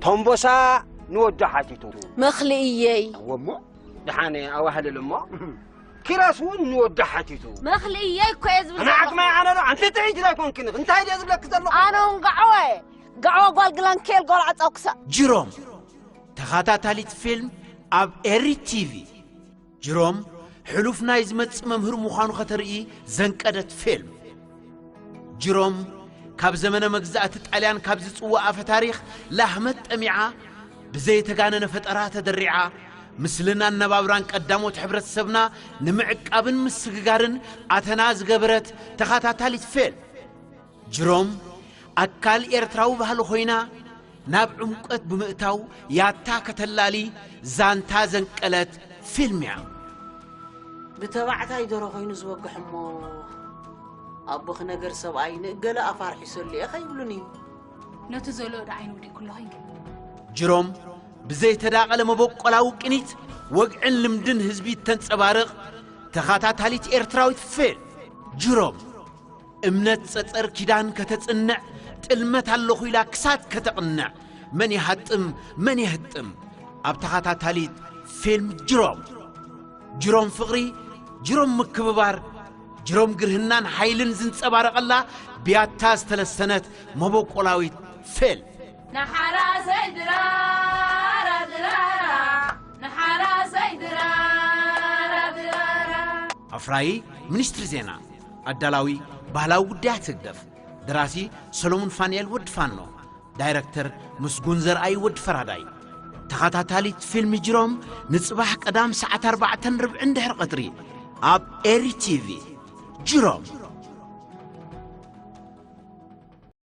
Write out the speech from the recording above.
ሆምቦሳ ንወዱ ሓቲቱ። መኽልእየይ እወሞ ደሓነ ኣዋህልል እሞ ኪራስ እውን ንወዱ ሓቲቱ። መኽልእየይ እኮ እየ ዝብል ኣነ ዓቕመይ ኣነ ዶ ኣንተ ጥዒት ዳይኮንክን እንታይ ድየ ዝብለክ ዘሎ? ኣነ እውን ጋዕወ ጋዕወ ጓል ግላንኬል ጓል ዓጻው ክሳእ ጅሮም ተኸታታሊት ፊልም ኣብ ኤሪ ቲቪ። ጅሮም ሕሉፍ ናይ ዝመጽእ መምህር ምዃኑ ከተርኢ ዘንቀደት ፊልም። ጅሮም ካብ ዘመነ መግዛእቲ ጣልያን ካብ ዝጽዋእ ኣፈ ታሪኽ ላህመት ጠሚዓ ብዘይተጋነነ ፈጠራ ተደሪዓ ምስልን ኣነባብራን ቀዳሞት ሕብረተሰብና ንምዕቃብን ምስግጋርን ኣተና ዝገበረት ተኸታታሊት ፊልም። ጅሮም ኣካል ኤርትራዊ ባህሊ ኮይና ናብ ዕምቆት ብምእታው ያታ ከተላሊ ዛንታ ዘንቀለት ፊልም እያ። ብተባዕታይ ደሮ ኮይኑ ዝወግሕ እሞ ኣቦኺ ነገር ሰብኣይ ንእገለ ኣፋርሒሰሉ እየ ከይብሉኒ ነቲ ዘሎ ዶ ዓይኑ ውዲእ ኩለኸኝ ጅሮም ብዘይተዳቐለ መበቆላዊ ቅኒት ወግዕን ልምድን ህዝቢ እተንጸባርቕ ተኸታታሊት ኤርትራዊት ፌል። ጅሮም እምነት ጸጸር ኪዳን ከተጽንዕ ጥልመት ኣለኹ ኢላ ክሳድ ከተቕንዕ መን ይሃጥም መን የህጥም ኣብ ተኸታታሊት ፊልም ጅሮም። ጅሮም ፍቕሪ፣ ጅሮም ምክብባር፣ ጅሮም ግርህናን ሓይልን ዝንጸባረቐላ ብያታ ዝተለሰነት መበቆላዊት ፌል። ንሓራሰይ ድራራ ድራራ ንሓራሰይ ድራራ ድራራ ኣፍራዪ ሚኒስትሪ ዜና፣ ኣዳላዊ ባህላዊ ጉዳያት ህግደፍ፣ ደራሲ ሰሎሙን ፋንኤል ወዲ ፋኖ፣ ዳይረክተር ምስጉን ዘርኣይ ወዲ ፈራዳይ። ተኸታታሊት ፊልም ጅሮም ንጽባሕ ቀዳም ሰዓት ኣርባዕተን ርብዕን ድሕሪ ቀትሪ ኣብ ኤሪ ቲቪ። ጅሮም